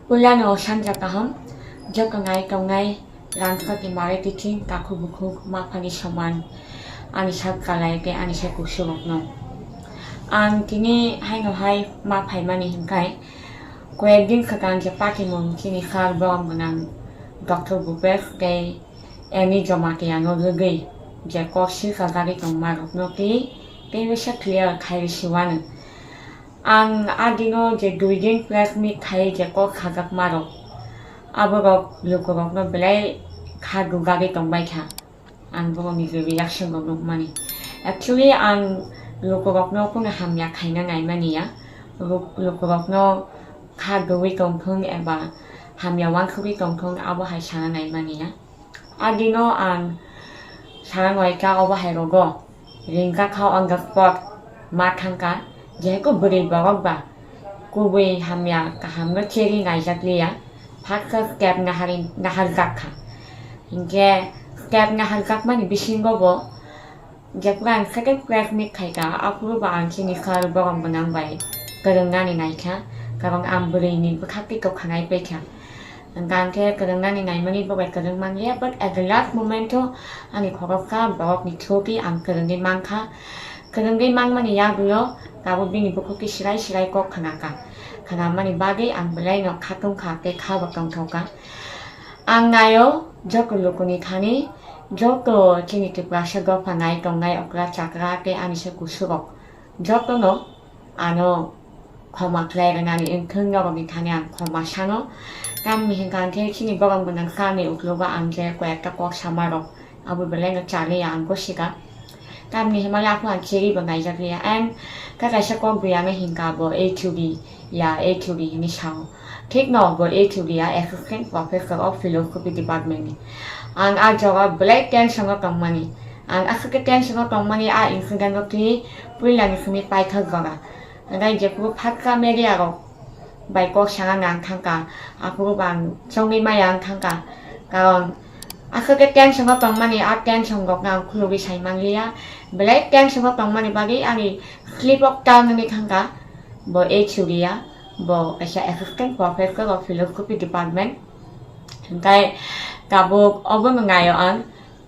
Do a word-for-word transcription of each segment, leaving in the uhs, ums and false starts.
Puilano sanja kaham, joto nai tongnai rangchak ni mare tiching takhuk bukhuk maphani soman ani sak kalai tei ani sak kusurokno. Ang tini haino hai ma phaimani hinkhai, koyek din swkang je patimung chini sir borom gwnang Doctor Bhupesh tei Eni Jamatia no rwgwi je kok silkajagwi tongmarokno tei teibo se clear khai rwsiwano. Ang a dino je dui din press meet khai je kok sajakmarok, aborok lukurokno belai kha dugagwi tongbaikha. Ang borokni je reaction rok nukmani. Actually, ang lukurokno kunu hamya khaina naimani ya. Luk-, lukurokno kha dugwi tongthung eba hamya uansugwi tongthung, abo hai sana naimani ya. A dino ang sana naikha obo hai rogo. Ringkha kha on the spot. Ma thangkha, jehetu bwrwi borok ba kubui hamya kahamno cheri naijakliya. Phaksa step nahari-, naharjak kha. Hinkhe step naharjakmani bisingo bo jephuru ang second press meet khaikha, aphuru bo ang chini sir borom gwnang bai kwrwngnani naikha, karon ang bwrwini bwkhak tei kwkha naipaikha. Hwnkhe ang khe kwrwngnani naimani bo bai kwrwng manliya, but at the last moment o ani khoroksa borokni through twi ang kwrwngwi mankha. Kwrwngwi mangmani yagulo tabuk bini bukhuk twi swrai swrai kok khnakha. Khnamani bagwi ang belaino khatungkha tei khabo tongthokha. Ang naio joto lukuni thani, joto chini Tiprasa dopha nai tongnai okra chakra tei ani se kusurok, jotono ano khoma khlai rwnani wngthung norokni thani ang khoma sano. Tamni hwnkha hwnkhe chini borom gwnang sani uklogo ang je koyekta kok samarok abo belaino chaliya ang gosika. Tamni hwnmale aphuru ang cheribo naijakliya. And khe kaisa kok biyano hinkha bo A theory ya, A theory hinwi sao. Thikno bo A theory ya, Assistant Professor of Philosophy Department ni. Ang a jaga belai tension o tongmani. Ang aswk khe tension o tongmani a incident o twi puilani simi paithak jora. Hwnkhe jephuru phatka media rok bai kok sana nang thangkha, aphuru bo ang chongwi maya wng thangkha. Karon aswk khe tension o tongmani, a tension rokno ang khulugwi sai manliya. Belai tension o tongmani bagwi ani slip of tongue wngwi thangkha. Bo A theory ya, bo kaisa Assistant Professor of Philosophy Department. Hwnkhe tabuk obono naio ang.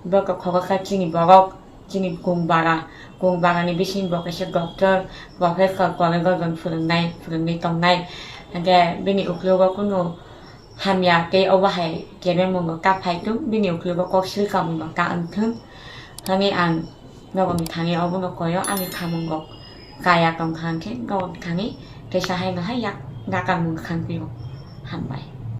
Bo khe khoroksa chini borok, chini kung bara, kung bara ni bisingo bo kaisa doctor, professor, college o jong phwrwngnai, phwrwngwi tongnai. Hwnkhe bini uklogo kunu hamya tei obo hai kebengmung bo ta phai thung, bini uklogo kok silkamung bo ta wng thung. Hwnwi ang nokni thani obono koyo ani khamung bo kaya tongkha hwnkhe nokni thani teisa haino hai yak nakarmung khan phio. Hambai.